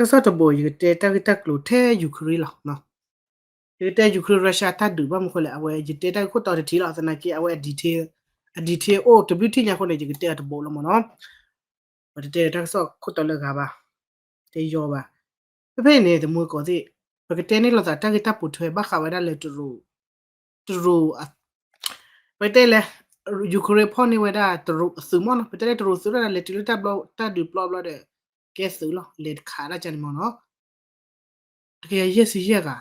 တၢ်ကစီၣ်တဘိ ယကတဲတၢ်ဂ့ၢ်တၢ်ကျိၤထဲ Ukraine လီၤ. ယကတဲ Ukraine Russia တၢ်ဒုးဘၣ်မနုၤဃိလဲၣ်, အဝဲယတဲတၢ်ဂ့ၢ်ခိၣ်တီတထံးလီၤ, သနာ်က့ အဝဲအ detail အ detail အိၣ်တဘျုးထံၣ်ညါအဃိန့ၣ် ယကတဲအီၤတဘိလီၤမ့ၢ်နီၤ. ပတတဲတၢ်ကစီၣ်ခိၣ်တီလၢအဂၤဘၣ်, တဲယီၤဘၣ်. ဖဲဖဲအံၤန့ၣ် တမူတကိးသ့ၣ်, ပကတဲန့ၢ်လိာ်သးတၢ်ဂ့ၢ်တၢ်ပိာ်ထွဲဘၣ်ဃးဝဲဒၣ်လၢ တရူး ပတဲလဲၣ်, Ukraine ဖီၣ်န့ၢ်ဝဲဒၣ်တရူးအသုးမ့ၢ်နီၤ, ပတဲလၢတရူးသုးဒၣ်လဲၤတုၤလၢတၢ်ဒုးပျီဘျီဒီး ကဲသုးလီၤ, လဲၤတခးဒၣ်ကန့ၣ်မ့ၢ်နီၤ. တကယၤယဲၢ်ဆံယဲၢ်ဂၤ,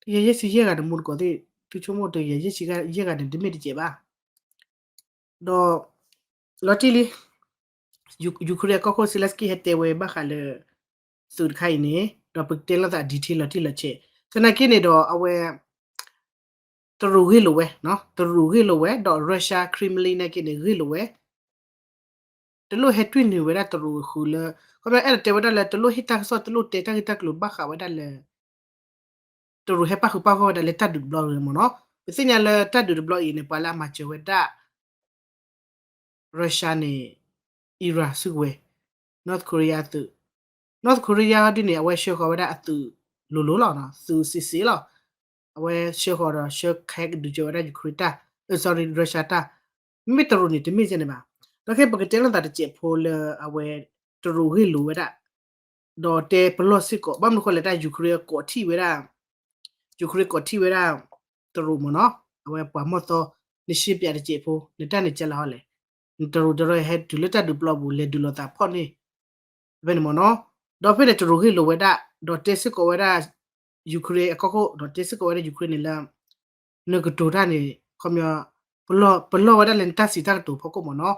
တကယၤယဲၢ်ဆံယဲၢ်ဂၤ တမူတကိးသ့ၣ်, သုဆိကမိၣ်တကယၤယဲၢ်ဆံယဲၢ်ဂၤန့ၣ် တမ့ၢ်တစဲးဘၣ်. ဒီး လီၤတံၢ်လံ, Ukraine အကီၢ်ခိၣ် Zelensky ဟဲတဲဝဲဘၣ်ဃးလၢ သုးတခါအံၤန့ၣ် ဒီးပကတဲလိာ်သး detail လီၤတံၢ်လီၤဆဲး, သနာ်က့န့ၣ်ဒီးအဝဲ တရူးဂ့ၢ်လိာ်ဝဲ, တရူးဂ့ၢ်လိာ်ဝဲ ဒီး Russia Kremlin နာ်က့န့ၣ် ဂ့ၢ်လိာ်ဝဲ, တလိၣ်ဟဲတွံၢ်နုာ်ဝဲဒၣ်တရူးဃုာ်လၢ, ခီဖျိအဲၣ်ဒိးတဲဝဲဒၣ်လၢ တလိၣ်ဟ့ၣ်တၢ်ကစီၣ် တလိၣ်တဲတၢ်ဂ့ၢ်တၢ်ကျိၤဘၣ်ဃးဝဲဒၣ်လၢ တရူးဟဲပၣ်ဃုာ်ပၣ်ဂီၢ်ဝဲဒၣ်လၢတၢ်ဒုးတဘျီအံၤမ့ၢ်နီၤ. ပသ့ၣ်ညါလၢတၢ်ဒုးတဘျီအံၤန့ၣ် ပှၤလၢအမၤစၢၤဝဲဒၣ် Russia န့ၣ် Iran စုကဝဲၤ, North Korea အသုး, North Korea ဒ်န့ၣ် အဝဲဆှၢဃီၤဝဲဒၣ်အသုးလိၤလိၤလီၤ, သုးစံးစ့လီၤ, အဝဲဆှၢဃီၤဒီးဆှၢခဲကဒုးစၢၤဝဲဒၣ် Ukraine တၢ်, အ sorry, Russia တၢ်, မ့မ့ၢ်တရူးန့ၣ် တမ့ၢ်ကဲန့ၣ်ဘၣ်. ဒီးခဲပကတဲလိာ်သးတစဲးဖိလၢအဝဲ တရူးဂ့ၢ်လိာ်ဝဲဒၣ် ဒီးတဲပလီၢ်စ့ၢ်ကီး ဘၣ်မနုၤဃိလဲၣ် တၢ် Ukraine ကိးထီၣ်ဝဲဒၣ်, Ukraine ကိးထီၣ်ဝဲဒၣ် တရူးမ့ၢ်နီၤ, အဝဲပှၤမီၢ်သီ, နရှဲပၠးတစဲးဖိ နတၢ်န့ၣ်ကဲလၢဟီလဲၣ်, နတရူးတရူးဟဲတုၤလၢတၢ်ဒုးပျီပူၤ လဲၤဒုးလိာ်သးဖီၣ်န့ၢ် ဖဲန့ၣ်မ့ၢ်နီၤ. ဒီးဖဲန့ၣ်တရူးဂ့ၢ်လိာ်ဝဲဒၣ်, ဒီးတဲစ့ၢ်ကီးဝဲဒၣ် Ukraine အကီၢ်ခိၣ် ဒီးတဲစ့ၢ်ကီးဝဲဒၣ် Ukraine န့ၣ်လၢ နကတိၤတၢ်န့ၣ် ခီပညီ ပလီၢ်ဝဲဒၣ်လၢနတၢ်စံးတၢ်ကတိၤဖီခိၣ်မ့ၢ်နီၤ,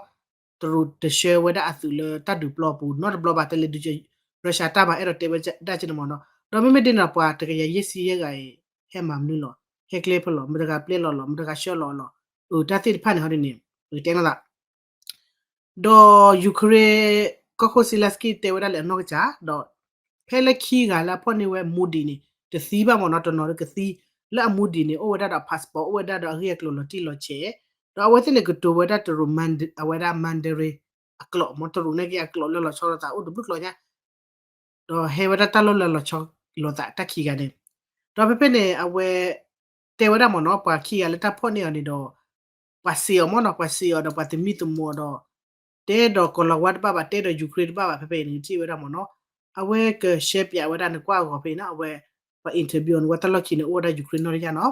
တရူးတဆှၢဝဲဒၣ်အသုးလၢတၢ်ဒုးပျီပူၤ နီတဘျီဘၣ် တလဲၤဒုးစၢၤ Russia တၢ်ဘၣ် အဲၣ်ဒိးတဲဝဲဒၣ်ကန့ၣ်မ့ၢ်နီၤ. ဒီးမ့မ့ၢ်ဒ်န့ၣ်ဒီး ပှၤတကယၤယဲၢ်ဆံယဲၢ်ဂၤအံၤ ဟဲမၤမနုၤလီၤ, ဟဲကျဲဖဲလဲၣ်, မတၤဂၤပျဲလီၤလီၤ, မတၤဂၤဆှၢလီၤလီၤ, အတၢ်သ့ၣ်တဖၣ်န့ၣ်ဟီဒ်န့ၣ် ပကတဲလိာ်သး ဒီး Ukraine ကီၢ်ခိၣ် Zelensky တဲဝဲဒၣ်လၢအနီၢ်ကစၢ်, ဒီးဖဲလၢခံဂၤလၢအဖီၣ်န့ၢ်ဝဲအမူဒံးန့ၣ် တသံဘၣ်မ့ၢ်နီၤ, တနီၤလၢကသံ, လၢအမူဒံးန့ၣ် အိၣ်ဝဲဒၣ်ဒီး passport အိၣ်ဝဲဒၣ်ဒီးအဂ့ၢ်အကျိၤလီၤတံၢ်လီၤဆဲး, ဒီးအဝဲသ့ၣ်န့ၣ်ကတိၤဝဲဒၣ်တရူး Mand- အဝဲဒၣ် Mandarin အကျိာ်မ့ၢ် တရူးန့ၣ်က့အကျိာ်လၢလီၤဆီလိာ်သးအိၣ်တဘျုးကျိာ်ညါ ဒီးဟဲဝဲဒၣ်တၢ်လီၢ်လၢလီၤဆီလိာ်သးတၢ်ခံဂၤန့ၣ်, ဒီးဖဲဖဲန့ၣ် အဝဲ တဲဝဲဒၣ်မ့ၢ်နီၤ ပှၤခံဂၤလၢတၢ်ဖီၣ်န့ၢ်အီၤန့ၣ်ဒီး ပှၤစံးအီၤမ့ၢ်နီၤ ပှၤစံးအီၤဒီးပှၤသမံသမိးအီၤဒီး တဲဒီးကီၤလၤဝါတဘၣ်ဘၣ် တဲဒီး Ukraine တဘၣ်ဘၣ် ဖဲဖဲအံၤန့ၣ် ထံၣ်ဝဲဒၣ်မ့ၢ်နီၤ, အဝဲကရှဲပၠးဝဲဒၣ်နကွၢ်အဂီၢ်ဖဲအံၤနီၤ အဝဲ ပှၤ interview အီၤန့ၣ် ဝဲတၢ်လီၢ်ခံန့ၣ် အိၣ်ဝဲဒၣ်ယူၤခရ့ၣ်နီၢ်တယၢ်နီၤ,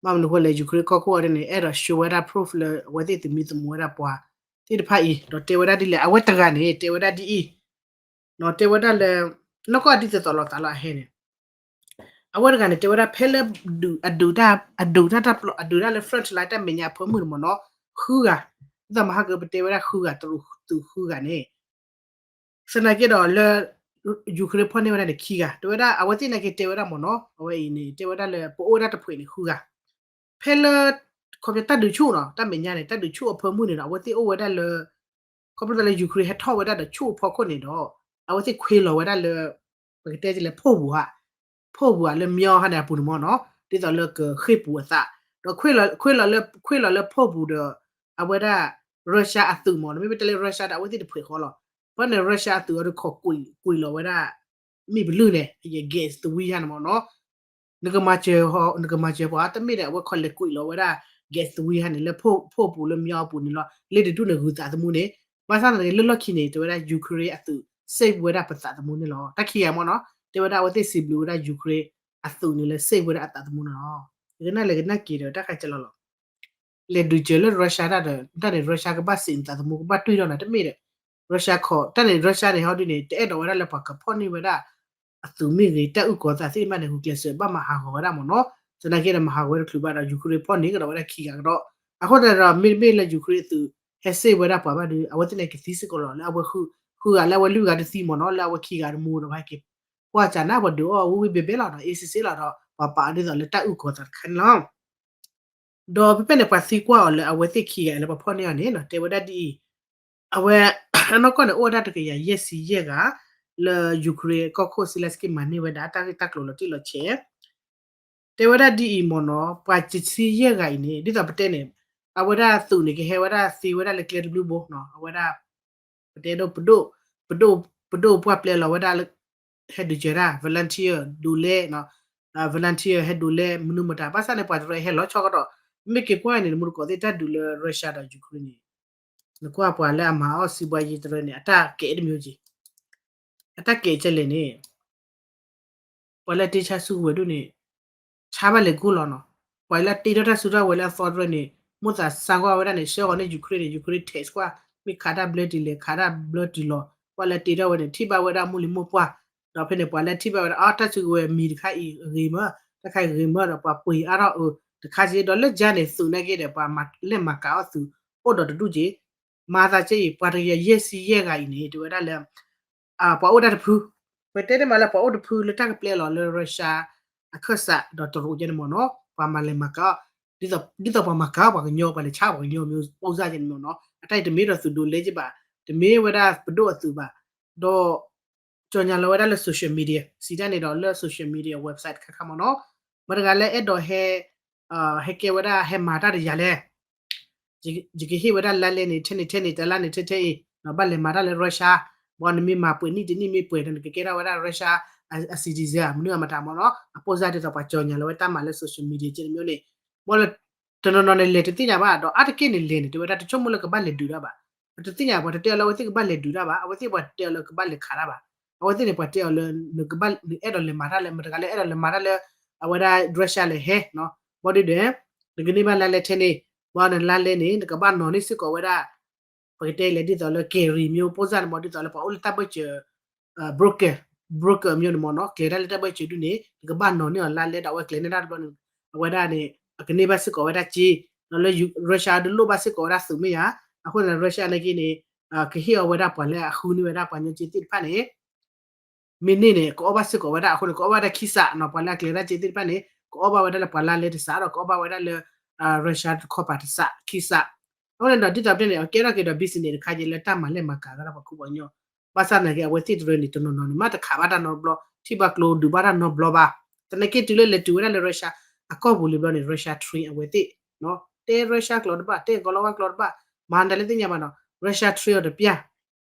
ဘၣ်မနုၤဃိလဲၣ် ယူၤခရ့ၣ်ကီၢ်ခိၣ်အီၤဒ်န့ၣ် အဲၣ်ဒိး show ဝဲဒၣ် proof လၢအဝဲသ့ၣ်သမံသမိးဝဲဒၣ်ပှၤသ့ၣ်တဖၣ်အံၤ ဒီးတဲဝဲဒၣ်ဒ်လဲၣ် အဝဲတဂၤန့ၣ် တဲဝဲဒၣ်ဒ်အံၤ တဲဝဲဒၣ်လၢ နီၢ်ကီၢ်အဒ်သိးသိးလိာ်သးလီၤအဟဲန့ၣ် အဝဲတဂၤန့ၣ် တဲဝဲဒၣ်ဖဲလၢ အဒုးတၢ် အဒုးတၢ်တၢ်ပျီ အဒုးတၢ်လၢ front line တၢ်မဲာ်ညါအဖၢမုၢ်န့ၣ်မ့ၢ်နီၤ ဃုဂၤ, ဒ်သိးမဟါကပတဲဝဲဒၣ်ဃုဂၤ တရူးသုးဃုဂၤန့ၣ် သနာ်က့ဒီးလၢ ယူၤခရ့ၣ်ဖီၣ်န့ၢ်ဝဲဒၣ်န့ၣ်ခံဂၤ တဲဝဲဒၣ် အဝဲသ့ၣ်နာ်က့တဲဝဲဒၣ်မ့ၢ်နီၤ အဝဲအံၤန့ၣ် တဲဝဲဒၣ်လၢ ပအိၣ်ဝဲဒၣ်တဖှဲးန့ၣ်ဃုဂၤ ဖဲလၢ ခီဖျိတၢ်ဒုးဆူၣ်နီၤ တၢ်မဲာ်ညါန့ၣ် တၢ်ဒုးဆူၣ်အဖၢမုၢ်န့ၣ်ဒီး အဝဲသ့ၣ်အိၣ်ဝဲဒၣ်လၢ ခီဖျိလၢယူၤခရ့ၣ်ဟဲထီၣ်ဝဲဒၣ်ဒီးဆူၣ်အဖီခိၣ်န့ၣ်ဒီး အဝဲသ့ၣ်ခွ့လီၤဝဲဒၣ်လၢ ပကတဲဒ်လဲၣ် ဖှိၣ်ပူၤဧါ, ဖှိၣ်ပူၤဧါ လၢမျီဟါန့ၣ်အပူၤန့ၣ်မ့ၢ်နီၤ ဒ်သိးလၢကဃ့ၢ်ပူၤအသး ဒီးခွ့လီၤလၢ ခွ့လီၤလၢဖှိၣ်ပူၤဒီး အဝဲဒၣ် Russia အသုးမ့ၢ်နီၤ မ့မ့ၢ်တဲလၢ Russia ဒီးအဝဲသ့ၣ်တဖှဲးဃီလီၤ. ဘၣ်န့ၣ် Russia အသုးအီၤဒီးခိးကွံာ်လီၤဝဲဒၣ် မ့ၢ်ပလုၢ်န့ၣ် gas သဝံယါန့ၣ်မ့ၢ်နီၤ နကမၤစၢၤဟီ နကမၤစၢၤပှၤ တမ့ၢ်ဒီး အဝဲခီလဲၤကွံာ်လီၤဝဲဒၣ် gas သဝံယါန့ၣ် လၢဖှိၣ်ပူၤလၢမျီအပူၤန့ၣ်လီၤ. လၢတဒူၣ်န့ၣ်ဂုၤသးသမူန့ၣ် ဘၣ်ဆၣ်သနာ်က့လၢလီၢ်ခံန့ၣ် တဲဝဲဒၣ် ယူၤခရ့ၣ်အသုး save ဝဲဒၣ်ပသးသမူန့ၣ်လီၤ. တၢ်ခံဂၤမ့ၢ်နီၤ တဲဝဲဒၣ်အဝဲသ့ၣ်စံးဘျုးဝဲဒၣ်ယူၤခရ့ၣ်အသုးန့ၣ်လၢ save ဝဲဒၣ်အသးသမူန့ၣ်လီၤ. ယကနၣ်လဲၤကနၣ်က့ၤဒီးတၢ်ဃးကလီလီၤ လဲၤဒုးစၢၤလၢ Russia တၢ်ဒီး တၢ်န့ၣ် Russia ကဘၣ်စံးနသးသမူ ကဘၣ်တွံၢ်ထီၣ်နၤ တမ့ၢ်ဒီး Russia ခီ တၢ်န့ၣ် Russia န့ၣ် ဟီဒ်န့ၣ် တအဲၣ်ဒိးဝဲဒၣ်လၢပှၤကဖီၣ်န့ၢ်ဝဲဒၣ် အသုးမ့ၢ်ဂ့ၤ တၢ်အုၣ်ကီၤသးသ့ၣ်တဖၣ်န့ၣ် ဂုာ်ကျဲးစၢးဘၣ်မၤဟးဂီၤဝဲဒၣ်မ့ၢ်နီၤ သနာ်က့ဒီးမၤဟးဂီၤဝဲတချုးဘၣ်ဒီး ယူၤခရ့ၣ်ဖီၣ်န့ၢ်ကဒီးဝဲဒၣ်ခံဂၤကဒီး အဃိသတးဒီး မ့တမ့ၢ်လၢယူၤခရ့ၣ်အသုး ဟဲ save ဝဲဒၣ်ပှၤဘၣ်ဒီး အဝဲသ့ၣ်န့ၣ်ကသံစ့ၢ်ကီးလီၤ လၢအဝဲ ဃုဂၤလၢအဝဲလွံၢ်ဂၤတသံမ့ၢ်နီၤ လၢအဝဲခံဂၤတမူဒီး ဟဲက့ၤ ကွၢ်စၢ်နၢ်ပှၤဒုးအီၣ်ဝံၣ်ဝံၣ်ဘဲဘဲလီၤဒီး အ့စ့စ့လီၤဒီး ပှၤပာ်အီၤဒ်သိးလၢတၢ်အုၣ်ကီၤသးတခါန့ၣ်လီၤ ဒီးဖဲဖဲန့ၣ်ပှၤသံကွၢ်အီၤလၢအဝဲသ့ၣ်ခံဂၤအံၤလၢပှၤဖီၣ်န့ၢ်အီၤန့ၣ်နီၤ တဲဝဲဒၣ်ဒ်အံၤ အဝဲ အနီၢ်ကီၢ်န့ၣ် အိၣ်ဝဲဒၣ်တကယၤယဲၢ်ဆံယဲၢ်ဂၤ လၢယူၤခရ့ၣ်ကီၢ်ခိၣ် Zelensky မၤန့ၢ်ဝဲဒၣ်တၢ်ဂ့ၢ်တၢ်ကျိၤလီၤတံၢ်လီၤဆဲး တဲဝဲဒၣ်ဒ်အံၤမ့ၢ်နီၤ ပှၤတဆံယဲၢ်ဂၤအံၤန့ၣ် ဒ်သိးပတဲန့ၣ် အဝဲဒၣ်သုးန့ၣ် ကဟဲဝဲဒၣ်သ့ဝဲဒၣ်လၢကျဲတဘျုးဘိနီၤ အဝဲဒၣ် ပတဲဒိၣ်ပဒိၣ် ပဒိၣ် ပဒိၣ်ပှၢ်ပျဲလီၤဝဲဒၣ် ဟဲဒုးစၢၤတၢ် volunteer ဒိးလဲ volunteer ဟဲဒိးလဲမနုၤမတၤ ဘၣ်ဆၣ်န့ၣ် ပှၤတရၢဟဲလီၤဆီကတီၢ် မ့ၢ်က့ၤကွၢ်န့ၣ် နမူတကိးသ့ၣ်တၢ်ဒုးလၢ Russia ဒီး Ukraine န့ၣ် နကွၢ်ပှၤလၢအမၤအီၣ်စံးဘှါယံၤတရၢန့ၣ် အတၢ်ကဲးတမံၤက့ၤ အတၢ်ကဲးကဲလဲၣ်န့ၣ် ပှၤလၢတ့ဆါစုကဝဲၤဒိၣ်န့ၣ် ဆါဘၣ်လဲၤကိၢ်လီၤနီၤ, ပှၤလၢတ့ထီၣ်တၢ်စုတၢ်ဝဲၤလၢအသီတရၢန့ၣ် မိၣ်သးစၢ်ကွၢ်ဝဲဒၣ်န့ၣ် ဆှၢဃီၤန့ၢ် Ukraine န့ၣ် Ukraine tax ကွၢ် မ့ၢ်ခးတၢ်ဘျၢတုၤလဲၤ ခးတၢ်ဘျၢတုၤလီၤ, ပှၤလၢတ့ထီၣ်ဝဲန့ၣ် ထံၣ်ဘၣ်ဝဲဒၣ်မိၢ်လံၤမိၢ်ပှၢ်, ဒီးဖဲန့ၣ် ပှၤလၢထံၣ်ဘၣ်ဝဲဒၣ် အီ တၢ်စုကဝဲၤမံၤတခါအံၤဂ့ၤမး, တၢ်ခါအံၤဂ့ၤမးဒီး ပှၤပှ့ၤအါထီၣ်အၢ တခါက့ ဒီးလၢကၠါန့ၣ် သုးနာ်က့ဒီး ပှၤလဲၤမၤကၤအီၣ်သုး အိၣ်ဒီးတဒူၣ်က့ မၤသးကဲအံၤ ပှၤတကယၤယဲၢ်ဆံယဲၢ်ဂၤအံၤန့ၣ် တဲဝဲဒၣ်လၢ ပှၤအိၣ်ဒၣ်တဖု, ပတဲန့ၣ်မးလၢပှၤအိၣ်တဖုလၢတၢ်ကပျဲလီၤလၢ Russia အခၢၣ်စးဒီးတရူးကဲန့ၣ်မ့ၢ်နီၤ, ပှၤမၤလဲၤမၤကၤအီၣ်, ဒ်သိးပှၤမၤကၤအီၣ်ပှၤကညီ ပှၤလဲၤဆါပှၤကညီမျိုး ပိၢ်စၢ်ကဲန့ၣ်မ့ၢ်နီၤ, အတၢ်အံၤတမ့ၢ်ဒီးသုးဒိးလဲက့ဘၣ်, တမ့ၢ်ဝဲဒၣ်ပဒိၣ်အသုးဘၣ်, ဒီး ကၠီၤညါလီၤဝဲဒၣ်လၢ social media စံးတၢ်န့ၣ်ဒီးလၢ social media website ခါခါမ့ၢ်နီၤ, မတၤတဂၤလၢအဲၣ်ဒိးဟဲ ဟဲကဲဝဲဒၣ်ဟဲမၤတၢ်တယၤလဲၣ် ယကဟ့ၣ်ဝဲဒၣ်လါလဲန့ၣ် ထဲန့ၣ်ထဲန့ၣ် တလါန့ၣ်ထဲထဲအံၤ ဘၣ်လဲၤမၤတၢ်လၢ Russia, ဘၣ်နမ့ၢ်မၤပှဲၤနံၣ်တနံၣ်မ့ၢ်ပှဲၤဒီး နကကဲထီၣ်ဝဲဒၣ် Russia အ citizen မနုၤအမတၤမ့ၢ်နီၤ, အပိၢ်စၢ်ဒ်သိးပှၤကၠီၤညါလီၤဝဲတၢ်မၤလၢ social media ကဲန့ၣ်မ့ၢ်န့ၣ်, ဘၣ်လၢ တနီၤနီၤန့ၣ် လဲၤတသ့ၣ်ညါဘၣ် ဒီးအါတက့ၢ်န့ၣ်လဲၤန့ၣ် တဲဝဲဒၣ်တဆိကမိၣ်လၢကဘၣ်လဲၤဒုးတၢ်ဘၣ်, ပတသ့ၣ်ညါ ပှၤတတဲအီၤလၢအဝဲသ့ၣ်ကဘၣ်လဲၤဒုးတၢ်ဘၣ်, အဝဲသ့ၣ်ပှၤတဲအီၤလၢကဘၣ်လဲၤခးတၢ်ဘၣ်, အဝဲသ့ၣ်န့ၣ် ပှၤတဲအီၤလၢ နအဲၣ်ဒိးလဲၤမၤတၢ်လၢ မတၤတဂၤလၢအဲၣ်ဒိးလဲၤမၤတၢ်လၢ အဝဲဒၣ် Russia လဲၤဟဲ, ဘၣ်ဒီး နကန့ၢ်ဘၣ်လါလဲထဲန့ၣ်, ဘၣ်နလါလဲန့ၣ် နကဘၣ်နီၤန့ၢ်စ့ၢ်ကီးဝဲဒၣ် ပကတဲလဲၤဒ်သိးလၢ ကဲၤရံၤ မျိုး ပိၢ်စၢ်န့ၣ်မ့ၢ် ဒ်သိးလၢပှၤအိၣ်လၢတၢ်ဘၢၣ်စၢၤ broker broker မျိုးန့ၣ်မ့ၢ်နီၤ, ကျဲၤတၢ်လၢတၢ်ဘၢၣ်စၢၤဒုန့ၣ် နကဘၣ်နီၤန့ၢ်အီၤလါလဲဒီး အဝဲကျဲၤန့ၢ်တၢ်တဘျီန့ၣ် အဝဲဒၣ်န့ၣ် အကန့ၢ်ဘၣ်စ့ၢ်ကီးဝဲဒၣ်စ့, ဒီးလၢ Russia ဒုးလိၣ်ဘၣ်စ့ၢ်ကီးဝဲဒၣ်သုးမ့ၢ်ဧါ, အဃိန့ၣ် Russia နာ်က့န့ၣ် ကဟ့ၣ်အီၤဝဲဒၣ်ပှၤလၢအဃုန့ၢ်ဝဲဒၣ်ပှၤကညီစ့သ့ၣ်တဖၣ်န့ၣ် မ့ၢ်န့ၢ်န့ၣ် ကအီၣ်ဘၣ်စ့ၢ်ကီးဝဲဒၣ် အဃိန့ၣ် ကအီၣ်ဘၣ်ဝဲဒၣ်ခံစးနီၤ, ပှၤလၢအကျဲၤတၢ်စ့သ့ၣ်တဖၣ်န့ၣ် ကအီၣ်ဘၣ်ဝဲဒၣ်လၢပှၤလါလဲတစးဒီး ကအီၣ်ဘၣ်ဝဲဒၣ်လၢ Russia တခီပၤတစး ခံစး, အဃိန့ၣ်ဒီး ဒ်သိးပတဲန့ၣ် အကဲထီၣ်က့ၤဒီး business တခါက့ၤလၢတၢ်မၤလဲၢ်မၤကၤဝဲဒၣ်ပှၤခူပှၤကညီ, ဘၣ်ဆၣ်သနာ်က့ အဝဲသ့ၣ်တရၢန့ၣ် တနီၤနီၤန့ၣ် မ့ၢ်တခးဘၣ်တၢ်နီတဘျီ ထံၣ်ဘၣ်ကျိဒုးဘၣ်တၢ်နီတဘျီဘၣ်, သနာ်က့တုၤလၢလဲၤတုၤဝဲဒၣ်လၢ Russia အကီၢ်ပူၤလံဘျီန့ၣ် Russia train အဝဲသ့၁ တဲ Russia ကျိာ်တဘၣ် တဲကီၤလီၤဝါကျိာ်တဘၣ်, မၤဒ်လဲၣ်သ့ၣ်ညါဘၣ်နီၤ, Russia train အီၤတပျၢ်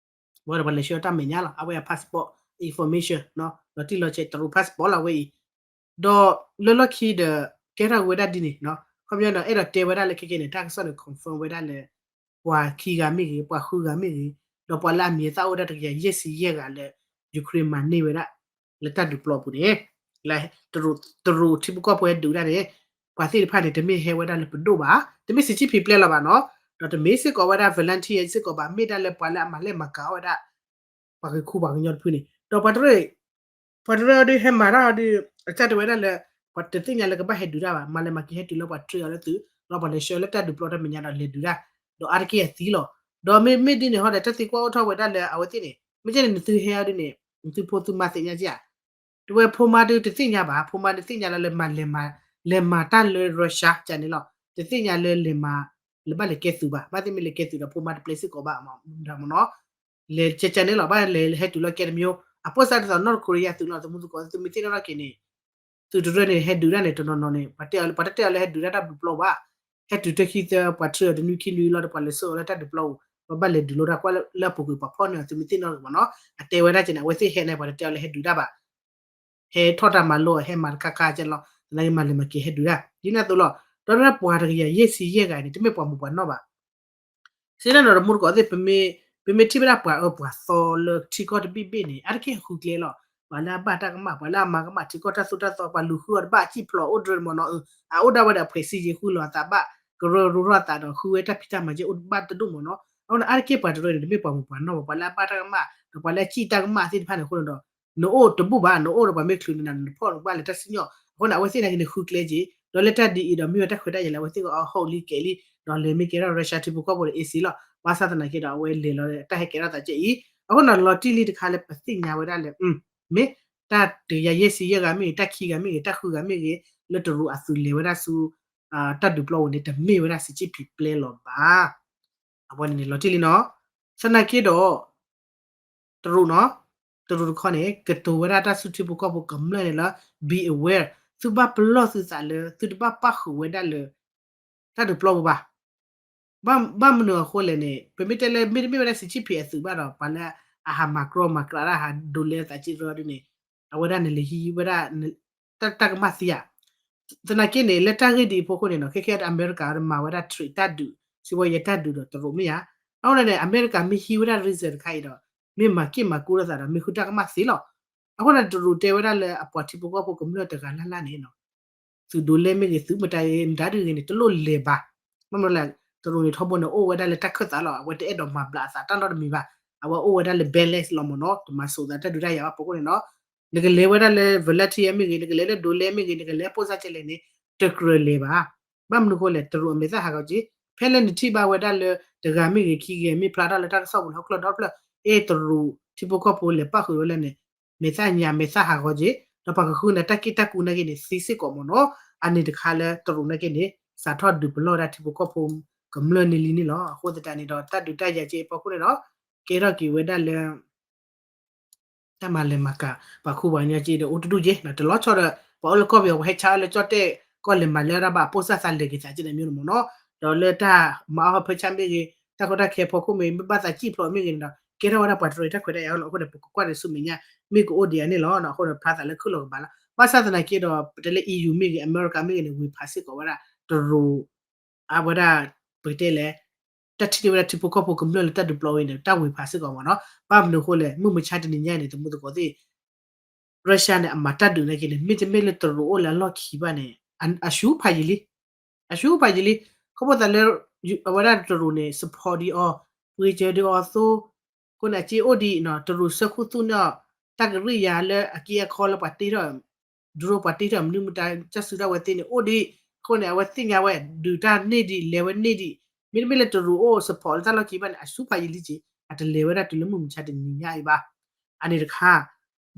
ဝဲဒီးပှၤလဲၤဆှၢတၢ်မဲာ်ညါလီၤ, အဝဲအ passport information လီၤတံၢ်လီၤဆဲး တရူး passport လီၤအဝဲအံၤ, ဒီးလၢလီၢ်ခံဒီး ကဲထီၣ်ဝဲဒၣ်ဒ်န့ၣ်, ခီပညီဒီး အဲၣ်ဒိးတဲဝဲဒၣ်လၢခဲကဲန့ၣ် တၢ်ကစီၣ်န့ၣ် confirm ဝဲဒၣ်လၢ ပှၤခံဂၤမ့ၢ်ဂ့ၤ ပှၤဃုဂၤမ့ၢ်ဂ့ၤ, ဒီးပှၤလၢအမံၤအသၣ်အိၣ်ဝဲဒၣ်တကယၤယဲၢ်ဆံယဲၢ်ဂၤလၢ Ukraine မၤန့ၢ်ဝဲဒၣ် လၢတၢ်ဒုးပျီပူၤန့ၣ် လၢ တရူးထံဖိကီၢ်ဖိဟဲဒုးတၢ်န့ၣ် ပှၤသ့ၣ်တဖၣ်န့ၣ် တမ့ၢ်ဟဲဝဲဒၣ်လၢပဒိၣ်ဘၣ်, တမ့ၢ်စံးဆံဖံးပျဲလီၤဘၣ်နီၤ, ဒီးတမ့ၢ်စ့ၢ်ကီးဝဲဒၣ် volunteer စ့ၢ်ကီးဘၣ်, မ့ၢ်ဒၣ်လၢပှၤလၢအမၤလဲၢ်မၤကၤအီၣ်ဝဲဒၣ် ပှၤဂ့ၤခူပှၤကညီတဖုန့ၣ်, ဒီးပှၤတရၢ ပှၤတရၢအီၤဒုး ဟဲမၤတၢ်အီၤဒုး အတၢ်တဲဝဲဒၣ်လၢ ပှၤတသ့ၣ်ညါလၢကဘၣ်ဟဲဒုးတၢ်ဘၣ်, မၤလဲၢ်မၤကၤဟဲတုၤလၢပှၤတရၢအီၤလၢသုး ဒီးပှၤလဲၤဆှၢလၢတၢ်ဒုးပျီတၢ်မဲာ်ညါဒီးလဲၤဒုးတၢ်, ဒီးအါတက့ၢ်အသံလီၤ, ဒီးမ့မ့ၢ်ဒ်န့ၣ်ဟီဒီး တၢ်သံကွၢ်အိၣ်ထီၣ်ဝဲဒၣ်လၢအဝဲသ့ၣ်န့ၣ် မ့ၢ်ကဲန့ၣ် နသုဟဲအီၤဒုးန့ၣ် နသုဖိသုမါသ့ၣ်ညါက့ဧါ တဝဲဖိမါဒုးတသ့ၣ်ညါဘၣ်, ဖိမါဒုးသ့ၣ်ညါလၢ လၢမၤလဲၤမၤ လဲၤမၤတၢ်လၢ Russia ကန့ၣ်လီၤ, တသ့ၣ်ညါလၢလဲၤမၤ လၢဘၣ်လဲၤကဲသုးဘၣ်, ဘၣ်သ့ၣ်မ့ၢ်လဲၤကဲသုးဒီးဖိမါတပျဲစ့ၢ်ကီးဘၣ်မ့ၢ်နီၤ, လဲၤကကန့ၣ်လီၤ, ဘၣ်လဲၤဟဲတုၤလီၤကဲတမံၤ, အပိၢ်စၢ်ဒ်သိး North Korea သုးလီၤ, သမူသကိးသုးမ့ၢ်သ့ၣ်နီၣ်ထီၣ်က့ၤန့ၣ် သုးတရၢန့ၣ် ဟဲဒုးတၢ်န့ၣ် တနီၤနီၤန့ၣ် ပှၤတဲအီၤလၢ ပှၤတတဲအီၤလၢဟဲဒုးတၢ်တၢ်ဒုးပျီဘၣ်, ဟဲတုၤတခံသၢ ပှၤထၢအီၤတနွံခံနွံလီၤဒီး ပှၤလဲၤဆှၢအီၤလၢတၢ်ဒုးပျီပူၤ, ပှၤဘၣ်လဲၤဒုးလိတၢ်ကွၢ်လၢအပူၤကွံာ် ပှၤဖီၣ်န့ၢ်အီၤ သုးမ့ၢ်သ့ၣ်နီၣ်ထီၣ်က့ၤမ့ၢ်နီၤ, အတဲဝဲဒၣ်ကန့ၣ် အဝဲသ့ၣ်ဟဲန့ၣ် ပှၤတတဲအီၤလၢဟဲဒုးတၢ်ဘၣ်, ဟဲထီၣ်တၢ်မၤလိ ဟဲမၤတခါခါကဲလီၤ, သနာ်က့မၤလဲၢ်မၤကၤဟဲဒုးတၢ် ဒ်န့ၣ်အသိးလီၤ, ဒီးပှၤတကယၤယဲၢ်ဆံယဲၢ်ဂၤန့ၣ် တမ့ၢ်ပှၤမုာ်ပှၤနီၢ်ဘၣ် စ့ၢ်ကီးနီၤ တမူတကိးသ့ၣ် ပမ့ၢ်ထံၣ်ဝဲဒၣ်ပှၤအၢပှၤသီလၢထံကီၢ်တဘ့ၣ်ဘ့ၣ်န့ၣ် အါတက့ၢ်ဃုကျဲလီၤ. ပှၤလၢအဘၣ်တၢ်ကမၣ် ပှၤလၢအမၤကမၣ်ထံကီၢ်တၢ်သိၣ်တၢ်သီ ပှၤလူၤဃုအီၤတဘၣ် အစံၣ်ဖျိးအိၣ်တရၢမ့ၢ်နီၤ, အအိၣ်ဒၣ်ဝဲဒီးအဖှဲးစံယ့ၤဃုလီၤအသးဘၣ် ကရၢကရိထီၣ်အသးဒီး ဃုဝဲတၢ်ဖံးတၢ်မၤက့အိၣ်တဘၣ်တဒိၣ်မ့ၢ်နီၤ. အဃိန့ၣ် အါတက့ၢ်ပှၤတရၢန့ၣ် တမ့ၢ်ပှၤမုာ်ပှၤနီၢ်ဘၣ် ပှၤလၢအဘၣ်တၢ်ကမၣ် ဒီးပှၤလၢအစံၣ်တၢ်ကမၣ်သ့ၣ်တဖၣ်န့ၣ်အဃိန့ၣ်ဒီး နအိၣ်တဘူၣ်ဘၣ် နအိၣ်ဒီးပှၤမ့ၢ်ချုးနၤ နဖီၣ်နဘၣ်လဲၤတၢ်စံၣ်ညီၣ် အဃိန့ၣ် အဝဲသ့ၣ်နာ်က့န့ၣ် ဃုကျဲက့ၤ ဒီးလၢတၢ်ဒ်အံၤဒီး မ့ၢ်ဝဲတၢ်ခွဲးတၢ်ယာ်လၢအဝဲသ့ၣ်ကအိၣ်လံကဲးလံ ဒီးလဲၤမ့ၢ်ကဲထီၣ် Russia ထံဖိကီၢ်ဖိဒီး easy လီၤ. ဘၣ်ဆၣ်သနာ်က့ဒီး အဝဲလဲၤလီၤတၢ်ဟဲကဲထီၣ်သးကဲအံၤ အဃိန့ၣ် လီၤတံၢ်လံတခါလၢပသ့ၣ်ညါဝဲဒၣ်လၢ မ့ၢ်တၢ်တကယၤယဲၢ်ဆံယဲၢ်ဂၤမ့ၢ်ဂ့ၤ တၢ်ခံဂၤမ့ၢ်ဂ့ၤ တၢ်ဃုဂၤမ့ၢ်ဂ့ၤ လၢတရူးအသုးလဲၤဝဲဒၣ်ဆူ တၢ်ဒုးပျီဝဲန့ၣ် တမ့ၢ်ဝဲဒၣ်စံးကံၣ်ဖံးပျဲလီၤဘၣ်. အဝဲန့ၣ်န့ၣ် လီၤတံၢ်လံနီၤ. သနာ်က့ဒီး တရူးနီၤ, တရူးတခီန့ၣ် ကတိၤဝဲဒၣ်တၢ်ဆူထံဖိကီၢ်ဖိကမျၢၢ်န့ၣ်လၢ be aware သုဘၣ်ပလီၢ်သုသးလၢ သုတဘၣ်ပၣ်ဃုာ်ဝဲဒၣ်လၢ တၢ်ဒုးပျီပူၤဘၣ်. ဘၣ်မနုၤအဃိလဲၣ်န့ၣ် ပမ့ၢ်တဲလၢ မ့တမ့ၢ်ဝဲဒၣ်စံးကံၣ်ဖံးအသုးဘၣ်ဒီး ပှၤလၢအဟးမၤကြီမၤကြးတၢ် ဟးဒိးလဲအသးကံၣ်ရီဒ်န့ၣ် အဝဲဒၣ်နလဲၤဟံးဝဲဒၣ် တၢ်တၢ်ကမၣ်သံဧါ. သနာ်က့န့ၣ် လၢတၢ်ဂ့ၢ်ဒ်အံၤအဖီခိၣ်န့ၣ်နီၤ ခဲခဲအံၤအမဲရကၤမၤဝဲဒၣ် trade တၢ်ဒုး စံးဝဲယဲတၢ်ဒုးဒီးတရူးမ့ၢ်ဧါ. အဃိန့ၣ် အမဲရကၤမ့ၢ်ဟံးဝဲဒၣ် reason တခါအံၤဒီး မ့ၢ်မၤက့ၢ်မၤကူလိာ်သးဒီး မ့ၢ်ဃုတၢ်ကမၣ်သ့လီၤ. အဃိန့ၣ် တရူးတဲဝဲဒၣ်လၢအပှၤထံဖိကီၢ်ဖိကမျၢၢ်တဂၤလၢ်လၢ်န့ၣ်နီၤ သုးဒိးလဲမ့ၢ်ဂ့ၤ သုးမတၤဂ့ၤ မတၤဒုဂ့ၤန့ၣ် တလိၣ်လဲၤဘၣ်. ဘၣ်မနုၤလဲၣ် တရူးန့ၣ်ထီဘိန့ၣ် အိၣ်ဝဲဒၣ်လၢတၢ်ခၢၣ်သးလီၤ. အဝဲတအဲၣ်ဒိးမၤဘျးအသးတၢ်နီတမံၤဘၣ်. အဝဲအိၣ်ဝဲဒၣ်လၢ balance လီၤမ့ၢ်နီၤ တမၤစိးသးတၢ်ဒုးတၢ်ယၤဘၣ်အဖီခိၣ်န့ၣ်နီၤ နကလဲၤဝဲဒၣ်လၢ volunteer မ့ၢ်ဂ့ၤ နကလဲၤလၢဒိးလဲမ့ၢ်ဂ့ၤ နကလဲၤပိၢ်စၢ်ကဲလဲၣ်န့ၣ် တကြၢးလဲၤဘၣ်. ဘၣ်မနုၤအဃိလဲၣ် တရူးအမဲာ်သၣ်ဟးဂီၤက့ၤ ဖဲလၢနထံၣ်ဘၣ်ဝဲဒၣ်လၢ တဂၤမ့ၢ်ဂ့ၤခံဂၤမ့ၢ်ဖျါထီၣ်လၢတၢ်ကစီၣ်ပူၤလၢဟီၣ်ခိၣ်ဒီဖျၢၣ် အ့ၣ် တရူးထံဖိကီၢ်ဖိလဲၤပၣ်ဃုာ်ဝဲလဲၣ်န့ၣ် မဲာ်သၣ်ညါမဲာ်သၣ်ဟးဂီၤက့ၤ ဒီးပှၤကဃုနၤတၢ်က့ၢ်တၢ်ကူနာ်က့န့ၣ် သ့စ့ၢ်ကီးမ့ၢ်နီၤ. အန့ၣ်တခါလၢတရူးနာ်က့န့ၣ် စးထီၣ်ဒုးပလီၢ်ဝဲဒၣ်ထံဖိကီၢ်ဖိကမျၢၢ်န့ၣ်လံန့ၣ်လီၤ. အဃိသတးန့ၣ်ဒီး တၢ်ဒုးတၢ်ယၤက့ၤအဖီခိၣ်န့ၣ်ဒီး ကဲထီၣ်က့ၤဝဲဒၣ်လၢ တၢ်မၤလဲၤမၤကၤ ပှၤခူပှၤကညီက့ဒီး အိၣ်တဒူၣ်က့ တလီၤဆီဒီး ပှၤအိၣ်လၢကီၢ်ပယီၤ ပှၤဟဲဆါအီၣ်လၢကၠီၣ်တဲၣ်ကီၢ်လဲၤမၤလဲၤဒၣ်ဘၣ် ပိၢ်စၢ်သးလဲၤက့ၤသးက့န့ၣ်မ့ၢ်န့ၣ်မ့ၢ်နီၤ. ဒီးလၢတၢ်မၤအီၣ်ဖၢဆါမ့ၢ်ဂ့ၤ တၢ်ကီတၢ်ခဲဖီခိၣ်မ့ၢ်ဂ့ၤ မ့ၢ်ဘၣ်သးစံၣ်ဖျိးမ့ၢ်ဂ့ၤန့ၣ်ဒီး ကဲထီၣ်ဝဲဒၣ်ပှၤတရံးတၢ်ခွဲးတၢ်ယာ်လီၤ. အဃိန့ၣ် ပကကွၢ်ဒီးဆူမဲာ်ညါ မ့ၢ်ကအိၣ်ဒံးဧါန့ၣ်လီၤ. အဃိန့ၣ် ဖျါသးလၢခုၣ်လီၤကဘၣ်လီၤ. ဘၣ်ဆၣ်သနာ်က့ဒီး ပတဲလၢ EU မ့ၢ်ဂ့ၤ အမဲရကၤမ့ၢ်ဂ့ၤန့ၣ် ဝ့ၤဖးစ့ၢ်ကီးဝဲဒၣ် တရူး အဝဲဒၣ် ပကတဲလဲၣ် တၢ်ထံၣ်န့ၢ်ဝဲဒၣ်ထံဖိကီၢ်ဖိကမျၢၢ်လၢတၢ်ဒုးပျီဝဲန့ၣ် တၢ်ဝ့ၤဖးစ့ၢ်ကီးမ့ၢ်နီၤ. ဘၣ်မနုၤအဃိလဲၣ် မုၢ်မဆါတနံၤညါအံၤန့ၣ် သမူသကိးသ့ၣ် Russia န့ၣ် အမၤတၢ်ဒုးနာ်က့န့ၣ် မ့တမ့ၢ်လၢတရူးအိၣ်လၢအလီၢ်ခံဘၣ်န့ၣ် အဆူၣ်ဖးယံာ်လံ အဆူၣ်ဖးယံာ်လံ. ခီဖျိသးလၢ အဝဲဒၣ်တရူးန့ၣ် support ဒံးအီၤ ပှ့ၤစၢၤဒံးအီၤအသိး အဃိန့ၣ် အစ့အိၣ်ဒံးနီၤ တရူးဆှၢခူသူၣ်န့ၢ်အီၤ တၢ်ကရံၣ်ယၤလၢအက့အခီလၢပှၤတ့ထီၣ် drone ပှၤတ့ထီၣ်မနုၤမတၤ တၢ်စုတၢ်ဝဲသ့ၣ်န့ၣ် အိၣ်ဒံး အဃိန့ၣ် အဝဲသ့ၣ်ညါဝဲ ဒုးတၢ်န့ၢ်ဒံး လဲၤဝဲန့ၢ်ဒံး မ့တမ့ၢ်လၢတရူးအိၣ် support လၢတၢ်လီၢ်ခံဘၣ်န့ၣ် အဆူၣ်ဖးယံာ်လံက့ အတလဲၤဝဲဒၣ်တုၤလၢမုၢ်မဆါတနံၤညါအံၤဘၣ်. အန့ၣ်တခါ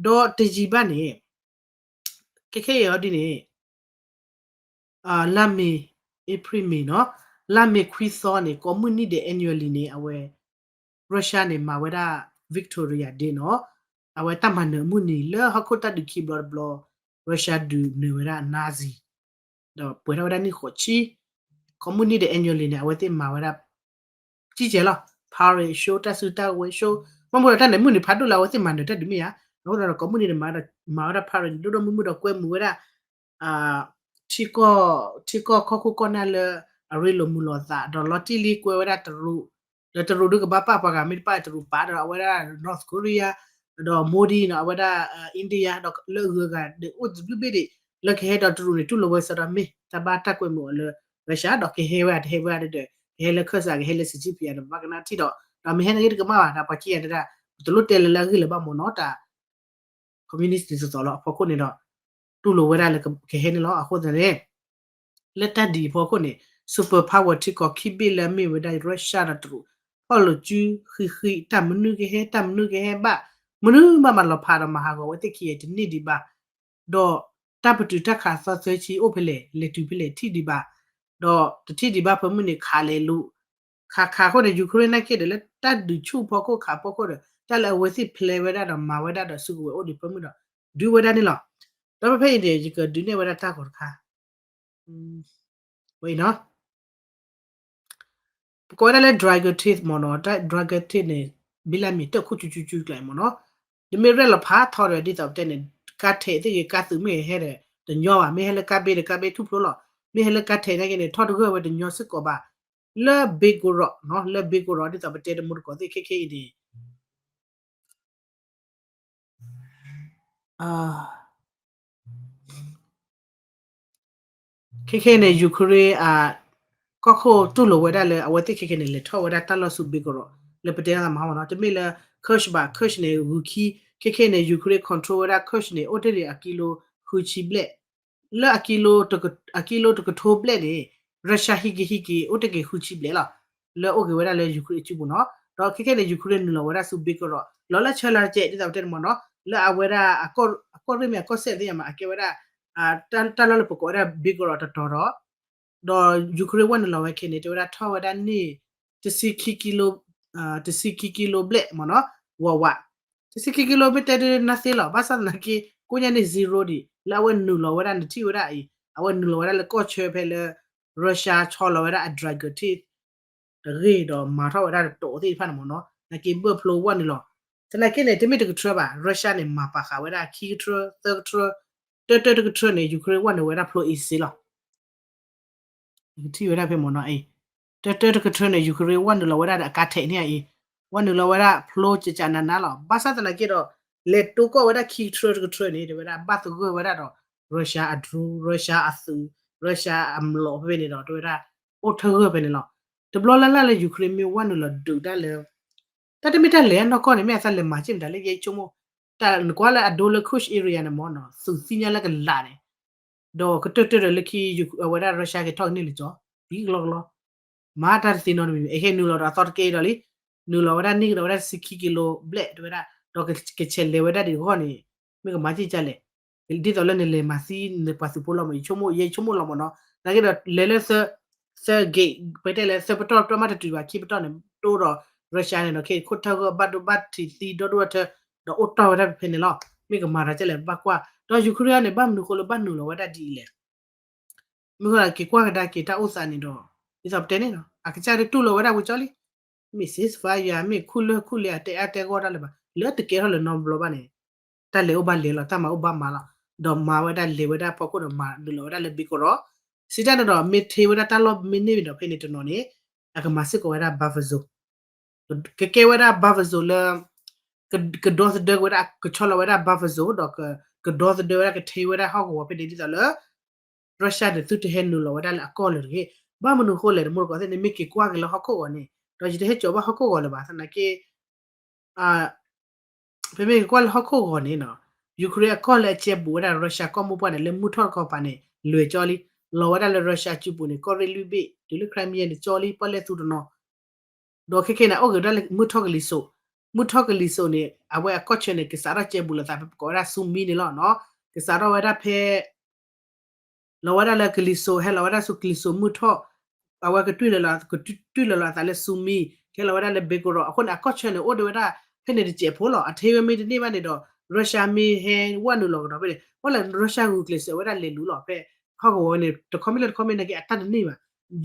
ဒီးတယံာ်ဘၣ်န့ၣ် ခဲခဲအံၤအီၤဒ်န့ၣ် လါမ့ၤ April May နီၤ လါမ့ၤခွံသီန့ၣ် ကိးမုၢ်နံၤဒဲး annually န့ၣ် အဝဲ Russia န့ၣ် မၤဝဲဒၣ် Victoria Day နီၤ အဝဲတၢ်မၤနၢၤအမုၢ်နံၤ လၢဟီၣ်ခိၣ်တၢ်ဒုးခံဘျီတဘျီ Russia ဒုးနၢၤဝဲဒၣ်အနါစံၤ ဒီးပှဲၤထီၣ်ဝဲဒၣ်နံၣ်ဃိးဆံ ကိးမုၢ်နံၤဒဲး annually န့ၣ် အဝဲသ့ၣ်မၤဝဲဒၣ် ကံကဲလီၤ parade show တၢ်စုတၢ်ဝဲ show မ့ၢ်မ့ၢ်ဒီးတၢ်န့ၣ် မုၢ်နံၤဖးဒိၣ်လၢအဝဲသ့ၣ်မၤနၢၤတၢ်ဒုးမ့ၢ်ဧါ. အဃိသတးဒီးကိးမုၢ်နံၤန့ၣ် မၤဝဲဒၣ် parade ဒိၣ်ဒိၣ်မုၢ်မုၢ်ဒီးကွဲမုာ်ဝဲဒၣ် ထံကီၢ် ထံကီၢ်ခီၣ်ခိၣ်ကီၢ်နၢ်လၢအရ့လိာ်မုာ်လိာ်သး ဒီးလီၤတံၢ်လံကွဲဝဲဒၣ်တရူး ဒီးတရူးဒုးကဘၣ်ပာ်ပှၤဂၤမ့ၢ်တပာ်တရူးပာ်ဒီးအဝဲဒၣ် North Korea ဒီး Modi နီၤ အဝဲဒၣ် India ဒီးလၢအဂုၤအဂၤဒုးအိၣ်တဘျုးဘ့ၣ်ဒံး လၢကဟဲဒီးတရူးန့ၣ် တူၢ်လိာ်ဝဲစ့ၢ်ဒီးမ့ၢ် တၢ်ဘၣ်တၢ်ကွဲမုာ်အီၤလၢ Russia ဒီးကဟဲဝဲဒၣ်တဟဲဝဲဒၣ်ဒီး ကဟဲလၢခၢၣ်စး ကဟဲလၢစံးဆံဖံးယၤဒီး ဘၣ်ကနၣ်ထံၣ်ဒီး ဒီးမ့ၢ်ဟဲန့ၣ်ဂ့ၤတကမၣ်ဘၣ် ဒီးပှၤခံဂၤတဒၣ် ပတလိၣ်တဲလၢလၢအဂ့ၢ်လၢၤဘၣ်မ့ၢ်နီၤ တၢ် communist ဒ်သိးသိးလီၤ အဖီခိၣ်န့ၣ်ဒီး တူၢ်လိာ်ဝဲဒၣ်လၢကဟဲန့ၣ်လီၤ. အဃိသတးန့ၣ် လၢတၢ်ဒ်အံၤအဖီခိၣ်န့ၣ် super power ထံကီၢ်ခံဘ့ၣ်လၢအမ့ၢ်ဝဲဒၣ် Russia ဒီးတရူး ဖီၣ်လိာ်စုဃံဃံ တၢ်မနုၤကဟဲ တၢ်မနုၤကဟဲဘၣ် မနုၤမးမၤလီၤဖးဒီးမၤဟးဂီၤဝဲသ့ၣ်ခံဂၤတန့ၢ်ဒံးဘၣ် ဒီးတၢ်ပတုာ်တၢ်ခးသီသၢဆံအိၣ်ဖဲလဲၣ် လဲၤတုၤဖဲလဲၣ်ထံၣ်ဒံးဘၣ် ဒီးတထံၣ်ဒံးဘၣ်ဖၢမုၢ်န့ၣ် ခးလဲၤလိာ် ခးခးအဃိန့ၣ် Ukraine နာ်က့ဒီး လၢတၢ်ဒုးဆူၣ်ဖီခိၣ်ခးဖီခိၣ်ဒီး တၢ်လၢအဝဲသ့ၣ်ဖျဲဝဲဒၣ်ဒီးမၤဝဲဒၣ်ဒီး စုကဝဲၤအိၣ်ဒံးဖၢမုၢ်ဒီး ဒုးဝဲဒၣ်န့ၣ်လီၤ. ဒီးဖဲဖဲအံၤန့ၣ် ယကဒုးနဲၣ်ဝဲဒၣ်တၢ်ဂီၤတခါ ဝဲအံၤနီၤ ပကိးဝဲဒၣ်လၢ dragon tooth မ့ၢ်နီၤ တၢ် dragon tooth န့ၣ် ဘံလၢမ့ၢ်တၢ်ခိၣ်ကၠူကၠူကၠူကျါအံၤမ့ၢ်နီၤ နမ့ၢ်ရဲၣ်လီၤဖးထီဒီး ဒ်သိးပတဲန့ၣ် ကါထဲးသ့ၣ်ဂ့ၤ ကါသုးမ့ၢ်ဂ့ၤဟဲဒီး တညီဘၣ် မ့ၢ်ဟဲလၢကါဘ့ဒီး ကါဘ့ထူၣ်ဖျိလီၤ မ့ၢ်ဟဲလၢကါထဲးနာ်က့န့ၣ် ထီၣ်တဂၢၢ်ဝဲတညီစ့ၢ်ကီးဘၣ် လၢ Belgorod နီၤ လၢ Belgorod ဒ်သိးပတဲတမူတကိးသ့ၣ်ခဲခဲအံၤန့ၣ် ခဲခဲန့ၣ် Ukraine အကီၢ်ခိၣ်တူၢ်လိာ်ဝဲဒၣ်လၢ အဝဲသ့ၣ်ခဲခဲန့ၣ် လဲၤထီၣ်ဝဲဒၣ်တၢ်လီၢ်ဆူ Belgorod လၢပတဲတၢ်မဟါမ့ၢ်နီၤ တမ့ၢ်လၢ Kursk ဘၣ် Kursk န့ၣ် ဂုၤခံ ခဲခဲန့ၣ် Ukraine control ဝဲဒၣ် Kursk န့ၣ် အိၣ်တ့ၢ်လံအကံလိ ဃုဆံဘျဲၣ် လၢအကံလိ အကံလိတကထိဘျဲၣ်န့ၣ် Russia ဟံးက့ၤဟံးက့ၤ အိၣ်တ့ၢ်က့ၤဃုဆံဘျဲၣ်လီၤ လၢအိၣ်က့ၤဝဲဒၣ်လၢ Ukraine အစုပူၤနီၤ ဒီးခဲခဲန့ၣ် Ukraine နုာ်လီၤဝဲဒၣ်ဆူ Belgorod လီၤလၢဆၢလၢကဲး ဒ်သိးပတဲန့ၣ်မ့ၢ်နီၤ လၢအဝဲဒၣ် အကီၢ်ရ့ၣ်မ့ၢ်အကီၢ်စဲၣ်သ့ၣ်ညါမး အကဲဝဲဒၣ် တၢ်လီၢ်လၢပကိးဝဲဒၣ် Belgorod တတီၤဒီး ဒီး Ukraine ဝဲနုာ်လီၤဝဲခဲန့ၣ် တဲဝဲဒၣ်ထီၣ်ဝဲဒၣ်န့ၣ် တဆံခံကံလိ တဆံခံကံလိဘျဲၣ်မ့ၢ်နီၤ ဝးဝး တဆံခံကံလိမ့ၢ်တဲဒ် nothing လီၤ ဘၣ်ဆၣ်သနာ်က့ ကိးညါန့ၣ် zero ဒံး လၢအဝဲနုာ်လီၤဝဲဒၣ်နထံၣ်ဝဲဒၣ်အံၤ အဝဲနုာ်လီၤဝဲဒၣ်လၢကီၢ်ဆၢဖဲလၢ Russia ဆီလီၤဝဲဒၣ်အ dragon tooth တဂ့ၢ်ဒီးမၤထီၣ်ဝဲဒၣ်တတီၤသ့ၣ်တဖၣ်န့ၣ်မ့ၢ်နီၤ နာ်က့ဘၢၣ်ဖျိဝဲနုာ်လီၤ သနာ်က့န့ၣ် တမ့ၢ်တကထြၢဘၣ်, Russia န့ၣ် မၤပာ်ဃာ်ဝဲဒၣ်ခံကထြၢ သၢကထြၢ, တၢတၢတကထြၢန့ၣ် Ukraine ဝဲနုာ်ဝဲဒၣ်ဖျိ easy လီၤ. ကထံၣ်ဝဲဒၣ်ဖဲမ့ၢ်နီၤအံၤ, တၢတၢတကထြၢန့ၣ် Ukraine ဝဲနုာ်လီၤဝဲဒၣ်ဒီးအကါထဲးန့ၣ်အံၤ, ဝဲနုာ်လီၤဝဲဒၣ်ဖျိကကနးနးလီၤ. ဘၣ်ဆၣ်သနာ်က့ဒီး လဲၤတိကီၢ်ဝဲဒၣ်ခံကထြၢတကထြၢန့ၣ် တဲဝဲဒၣ်ဘၣ်သဂၢၢ်ဝဲဒၣ်ဒီး Russia အ drone, Russia အသုး, Russia အမျိာ်ဖဲန့ၣ်ဒီး တဲဝဲဒၣ် အိၣ်ထၢဂၢၢ်ဖဲန့ၣ်လီၤ. တဘျီလၢ်လၢ်လၢ Ukraine မ့ၢ်ဝဲနုာ်လီၤဒုးတၢ်လၢ တၢ်တမ့ၢ်တၢ်လဲၤအနီၢ်ကီၢ်န့ၣ် မ့ၢ်အသးလဲၤမၤစ့ၢ်မတၤလၢယဆိကမိၣ်, တၢ်နကွၢ်လၢအဒိလၢ Kursk area န့ၣ်မ့ၢ်နီၤ သုးသ့ၣ်ညါလၢကလာ်န့ၣ်, ဒီးကတၢၢ်တၢၢ်ဒီးလၢခံ အဝဲဒၣ် Russia က့ၤထီၣ်ကန့ၢ်လၢကၠီ, သံကလီကလီ, မၤတၢ်တသ့နီတမံၤ, အဟဲနုာ်လီၤဒီးအသီတကဲအံၤဒီးလံ, နုာ်လီၤဝဲဒၣ်န့ၢ်ကဒီးဝဲဒၣ်တဆံခံကံလိဘျဲၣ် တဲဝဲဒၣ်, ဒီးကဆဲးလဲၤဝဲဒၣ်ဒံးအဂီၢ်န့ၣ် မ့ၢ်ကမၤစ့ၢ်ကီးလဲၣ်, ဒ်သိးလၢနလဲၤမၤသံနပှၤသုးဖိလီၤမ့ၢ် ယဆိကမိၣ် ယဆိကမိၣ်လီၤမ့ၢ်နီၤ, သနာ်က့ဒီးလဲၤလၢသၢ သၢ gate ပတဲလဲၤသၢပတီၢ် ပတီၢ်မ့ၢ်တတုၤဘၣ် ခံပတီၢ်န့ၣ် တိဒီး Russia န့ၣ်ဒီး ခဲခိၣ်ထၢဂၢၢ်ဘၣ်ဒိဘၣ်ထံးသံဒီဒိၣ်ထၢ ဒီးအိၣ်တီၢ်ဝဲဒၣ်ဖဲန့ၣ်လီၤ. မ့ၢ်ကမၤဒီးကလဲၣ် ဘၣ်ကွၢ်, ဒီး Ukraine န့ၣ် ဘၣ်မနုၤဃိလၢဘၣ်နုာ်လီၤဝဲဒၣ်ဒ်အံၤလဲၣ်. မ့ၢ်ဃိက့ၤကွၢ်ကဒါက့ၤတၢ်အိၣ်သးန့ၣ်ဒီး ဒ်သိးပတဲန့ၣ်နီၤ အကစၢ်ဒုးတူၢ်လိာ်ဝဲဒၣ်ဝံၤကၠီလံ, မ့ၢ် ceasefire မ့ၢ်ခူၣ်လၢၢ်ခူၣ်လ့ အတဲအါတဲဂီၢ်တၢ်လၢၤဘၣ်, လၢတကဲထီၣ်လၢၤနီတဘျီဘၣ်န့ၣ် တၢ်လဲၤအိၣ်ဘၣ်လဲၤလီၤ တၢ်မၤအိၣ်ဘၣ်မၤလီၤ, ဒီးမၤဝဲဒၣ်လဲၤဝဲဒၣ်ဖီခိၣ်ဒီးမၤနုာ်လီၤဝဲဒၣ်လၢ Belgorod, စံးတၢ်န့ၣ်ဒီး မ့ၢ်ထ့ဝဲဒၣ်တၢ်လီၢ်မ့ၢ်န့ၢ်ဒီးဖဲန့ၣ်တနီၤန့ၣ် အကမၤစ့ၢ်ကီးဝဲဒၣ် buffer zone, ကကဲဝဲဒၣ် buffer zone လၢ ကဒီသဒၢဝဲဒၣ် ကဆီလီၤဝဲဒၣ် buffer zone ဒီး ကဒီသဒၢဝဲဒၣ် ကထ့ဝဲဒၣ်ဟီၣ်ကဝီၤဖဲန့ၣ် ဒ်သိးလၢ Russia န့ၣ် သုတဟဲနုာ်လီၤဝဲဒၣ်လၢအကီၢ်လၢၤတဂ့ၤ. ဘၣ်မနုၤဃိလဲၣ် တမိၢ်တကိးသ့ၣ်န့ၣ် မ့ၢ်က့ၤကွၢ်က့ၤလၢဟီၣ်ခိၣ်ဂီၤန့ၣ် ဒီးယတဟဲစိာ်ဘၣ်ဟီၣ်ခိၣ်ဂီၤလၢၤဘၣ် သနာ်က့ ပမ့ၢ်က့ၤကွၢ်လၢဟီၣ်ခိၣ်ဂီၤန့ၣ်နီၤ Ukraine အကီၢ်လၢအကဲဘူးဝဲဒၣ် Russia ကီၢ်မိၢ်ပှၢ်န့ၣ် လၢမုၢ်ထီၣ်တခီပၤန့ၣ် လွဲၤကၠီလံ, လီၤဝဲဒၣ်လၢ Russia စုပူၤန့ၣ် ကီၢ်ရ့ၣ်လွံၢ်ဘ့ၣ် တုၤလၢ Crimea န့ၣ်ကၠီလံ ပီၣ်လဲၣ်သူတနီၤ ဒီးခဲခဲန့ၣ် အိၣ်က့ၤဝဲဒၣ်လၢမုၢ်ထီၣ်ကလံၤစိး, မုၢ်ထီၣ်ကလံၤစိးန့ၣ် အဝဲအကီၢ်ဆၢန့ၣ် ကစးထီၣ်ကဲဘူးလိာ်သးဖဲပကိးဝဲဒၣ် Sumy န့ၣ်လီၤနီၤ, ကစးထီၣ်ဝဲဒၣ်ဖဲ လီၤဝဲဒၣ်လၢကလံၤစိး ဟဲလီၤဝဲဒၣ်ဆူကလံၤစိးမုၢ်ထီၣ်, အဝဲကတွံၢ်လီၤလီၤ ကတွံၢ်လီၤလီၤအသးလၢ Sumy, ဟဲလီၤဝဲဒၣ်လၢ Belgorod အဃိန့ၣ် အကီၢ်ဆၢန့ၣ် အိၣ်ဒံးဝဲဒၣ် ဖဲန့ၣ်တစဲးဖိလီၤ, အထ့ဝဲမ့ၢ်တန့ၢ်ဘၣ်န့ၣ်ဒီး Russia မ့ၢ်ဟဲဝဲနုာ်လီၤကဒီးဖဲန့ၣ် အိၣ်လၢ Russia ဂုာ်ကျဲးစၢးဝဲဒၣ်လဲၤလူၤလီၤဖဲ ဟီၣ်ကဝီၤန့ၣ် တခီမ့ၢ်လၢတခီမ့ၢ်နာ်က့ အတၢ်တန့ၢ်ဘၣ်,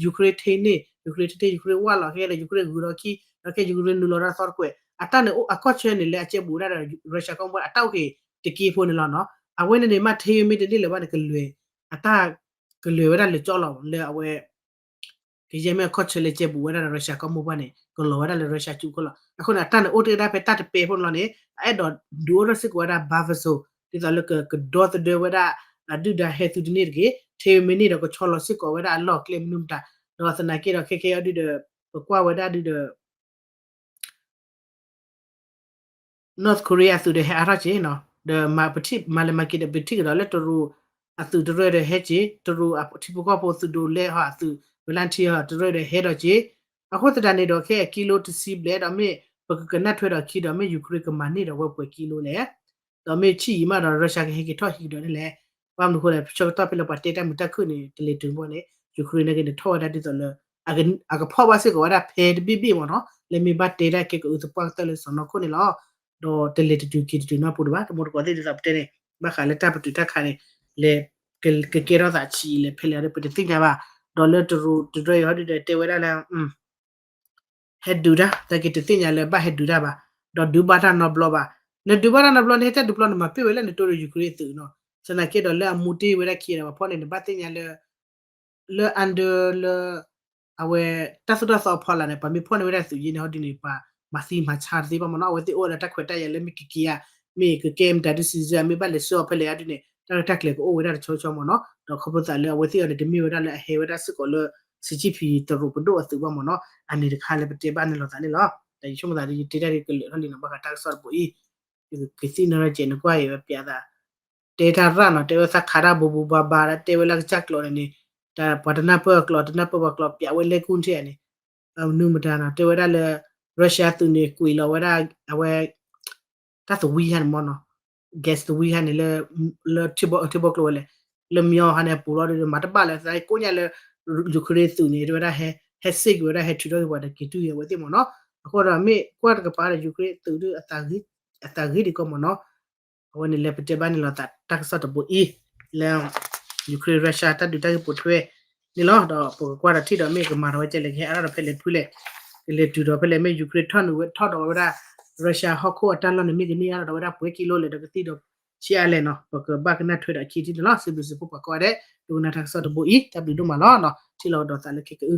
Ukraine ထ့န့ၢ် Ukraine ထ့ထ့ Ukraine ဝၢ်လီၤ ခဲဒီး Ukraine ဂုာ်ဒီးခံ ဒီးခဲ Ukraine နုာ်လီၤဒီးသီတကွဲး အတၢ်န့ၣ် အကီၢ်ဆၢန့ၣ် လၢအကဲဘူးဝဲဒၣ်ဒီး Russia ကီၢ်မိၢ်ပှၢ် အတၢ်အိၣ်က့ၤတက့ဖိန့ၣ်လီၤနီၤ, အဝဲန့ၣ်န့ၣ် မ့ၢ်ထ့ဝဲမ့ၢ်တန့ၢ်လၢၤဘၣ်န့ၣ် ကလွဲၤ အတၢ်ကလွဲၤဝဲဒၣ်လၢကၠီလီၤ လၢအဝဲ ကယဲၢ်မ့ၢ်အခီၣ်ဆၢလၢကဲဘူးဝဲဒၣ်ဒီး Russia ကီၢ်မိၢ်ပှၢ်န့ၣ် ကလီၤဝဲဒၣ်လၢ Russia စုခိၣ်လီၤ. အဃိန့ၣ် အတၢ်န့ၣ်အိၣ်တ့ၢ်ဒၣ်ဖဲတၢ်တပဲဖိန့ၣ်လီၤန့ၣ် အအဲၣ်ဒိးဒုးအိၣ်ထီၣ်စ့ၢ်ကီးဝဲဒၣ် buffer zone ဒ်သိးလၢကကဒီသဒၢဝဲဒၣ် အဒုၣ်ဒါဟဲသုတန့ၢ်တဂ့ၤ, ထဲမ့ၢ်န့ၢ်ဒီးကဆီလီၤစ့ၢ်ကီးဝဲဒၣ်အလီၢ်ကျဲမနုၤမတၤ, ဒီးသနာ်က့ဒီးခဲခဲအံၤဒုးဒီး ပကွၢ်ဝဲဒၣ်ဒုးဒီး North Korea အသုးဒီးဟဲအါထီၣ်က့ၤနီၤ, ဒီးမၤပထံၣ်မၤလဲၤမၤက့ၤဒီးပထံၣ်ကဒီးလၢတရူးအသုးတရၢဒီးဟဲက့ၤ, တရူးအထံဖိကီၢ်ဖိသုးဒိးလဲဟီၣ်အသုး volunteer တရၢဒီးဟဲဒီးက့ၤ, အဃိသတးန့ၣ်ဒီးခဲအကံလိတဆံဘျဲၣ်ဒီးမ့ၢ်ပကကနၣ်ထွဲဒီးခံဒီးမ့ၢ် Ukraine ကမၤန့ၢ်ဒီးဝဲပှဲၤကံလိလဲၣ်, ဒီးမ့ၢ်ဆံၣ်အံၤမးဒီး Russia ကဟဲက့ၤထီၣ်ဟံးကဒီးန့ၣ်လဲၣ်, ဘၣ်မနုၤအဃိလဲၣ် ဆၢကတီၢ်ဖဲလၢပှၤတဲတၢ်မုာ်တၢ်ခုၣ်န့ၣ် တလဲၤတုၤဘၣ်န့ၣ် Ukraine နာ်က့န့ၣ်ထီၣ်ဝဲဒၣ်ဒ်သိးလၢ အကဖီၣ်ဘၣ်စ့ၢ်ကီးဝဲဒၣ်ဖဲတဘ့ၣ်ဘ့ၣ်မ့ၢ်နီၤ, လၢမ့ၢ်ဘၣ်တဲဒၣ်ကဲကအုသပှၢ်ကတၢၢ်လၢစီၢ်နီၤခိၣ်န့ၣ်လီၤ. ဒီးတလဲၤတတုၤက့ၤတတုၤနီတပူၤဒံးဘၣ်, တမိၢ်တကိးသ့ၣ်ဒ်သိးပတဲန့ၣ် ဘၣ်ဃးလၢတၢ်ပတုာ်တၢ်ခးန့ၣ် လဲၤကကဲထီၣ်သးဆံးလဲၣ်ဖဲလဲၣ်ဒီးပတသ့ၣ်ညါဘၣ်, ဒီးလၢတရူးတရၢအံၤဟီဒုးဒီးတဲဝဲဒၣ်လၢ ဟဲဒုးတၢ် သနာ်က့တသ့ၣ်ညါလၢဘၣ်ဟဲဒုးတၢ်ဘၣ်, ဒီးဒုးဘၣ်တၢ်နီတဘျီဘၣ်, နဒုးဘၣ်တၢ်နီတဘျီန့ၣ် ဟဲတၢ်ဒုးပျီန့ၣ် မၤပ့ၢ်ဝဲလၢနတိဒီး Ukraine အသုးနီၤ, သနာ်က့ဒီးလၢအမူတ့ၢ်ဝဲဒၣ်ခံဒီးပှၤဖီၣ်န့ၢ်န့ၣ် ဘၣ်သ့ၣ်ညါလၢ လၢ under လၢ အဝဲ တၢ်သိၣ်တၢ်သီအဖီလာ်န့ၣ် ပှၤမ့ၢ်ဖီၣ်န့ၢ်ဝဲဒၣ်သုးယ့န့ၣ် ဟီဒုးန့ၣ် ပှၤမၤသံမၤဆါတသ့ဘၣ်မ့ၢ်နီၤ, အဝဲသ့ၣ်အိၣ်ဝဲဒၣ်တၢ်ခွဲးတၢ်ယာ်လၢမ့ၢ်ကက့ၤဧါ, မ့ၢ်ကကဲမတၤဒုးစံးစၢ် မ့ၢ်ဘၣ်လဲၤဆှၢအီၤဖဲလဲၣ်အါဒုးန့ၣ် တၢ်ရဲၣ်တၢ်ကျဲၤကအိၣ်ဝဲဒၣ်တဆီဆီမ့ၢ်နီၤ, ဒီးခီဖျိသးလၢအဝဲသ့ၣ်အီၤန့ၣ် တမ့ၢ်ဝဲဒၣ်လၢအဟဲဝဲဒၣ်စ့ၢ်ကီးလၢ စံးကံဖံးတရူးပဒိၣ်အသုးဘၣ်မ့ၢ်နီၤ, အန့ၣ်တခါလၢပတဲဘၣ်န့ၣ်လိာ်သးန့ၣ်လီၤ. ဒီးယဆိကမိၣ်သးဒီး ယတဲတၢ်ဒ်ကလၢာ်ထီၣ်လံနီၤ ဘၣ်ဃးတၢ်ကစီၣ်တဘိအံၤ ကသ့ၣ်နီၣ်ထီၣ်ကဲးနကွၢ်အံၤဝဲပျးသး တဲတၢ်ရၣ်နီၤ, တဲဝဲသးခးတၢ်ဘူးဘူးဘၣ်ဘၣ်ဒီး တဲဝဲလၢကစၢ်ကျိာ်န့ၣ်န့ၣ် တၢ်ပှၤတနၢ်ပၢၢ်အကျိာ် တနၢ်ပၢၢ်ပှၤကျိာ် ပျးဝဲလဲကူၣ်ထဲန့ၣ် မနုၤမတၤနီၤ, တဲဝဲဒၣ်လၢ Russia သုးန့ၣ် ကွံာ်လီၤဝဲဒၣ် အဝဲ တၢ်သဝံဟါန့ၣ်မ့ၢ်နီၤ, gas သဝံဟါန့ၣ်လၢ လၢထံဘီကျိဝဲလဲၣ်, လၢမျီဟါန့ၣ် အပူၤလီၤဒီး မၤတဘၣ်လၢသးကိးညါလၢ Ukraine သုးန့ၣ် တဲဝဲဒၣ် ဟဲစ့ၢ်ကီးဝဲဒၣ် ဟဲထုးထီၣ်က့ၤပှၤဒီးက့ၤတုၤယဲၢ်ဝဲသ့ၣ်မ့ၢ်နီၤ, အဃိဒီးမ့ၢ်ကွၢ်တကပၤဒီး Ukraine သုးဒုး အသးဂ့ၤဒံးကီးမ့ၢ်နီၤ, အဝဲန့ၣ်လၢပတဲဘၣ်န့ၣ်လိာ်သးတၢ်ကစီၣ်တဘိအံၤ လၢ Ukraine Russia တၢ်ဒုးတၢ်ဂ့ၢ်ပိာ်ထွဲန့ၣ်လီၤ. ဒီးပကကွၢ်ဒီးထံၣ်ဒီးမ့ၢ်ကမၤထီၣ်ဝဲကဲလဲၣ် ကဟဲအါထီၣ်ဒီးဖဲလဲၣ်ဖုလဲၣ်, ကလဲၤတုၤဒီးဖဲလဲၣ် မ့ၢ် Ukraine ထီၣ်နုာ်ဝဲထီၣ်ဒီးဝဲဒၣ် Russia ဟီၣ်ခိၣ်အတၢ်လီၢ်န့ၣ် မ့ၢ်ကန့ၢ်အါထီၣ်ဒီးဝဲဒၣ်ပှဲၤကံလိလၢာ်ဒီးကသံၣ်ဒီးဆံးအါလဲၣ်နီၤ, ပကဘၣ်ကနၣ်ထွဲဒီးအခံထံၣ်န့ၣ်လီၤ. စံးဘျုးစံးဖှိၣ်ပှၤကိးဂၤဒဲး ဒိကနၣ်တၢ်ကစီၣ်တဘိအံၤ တၢ်ဘျုးဒိၣ်မးလီၤနီၤ, ထံၣ်လိာ်ကဒီးသးလၢခဲကအု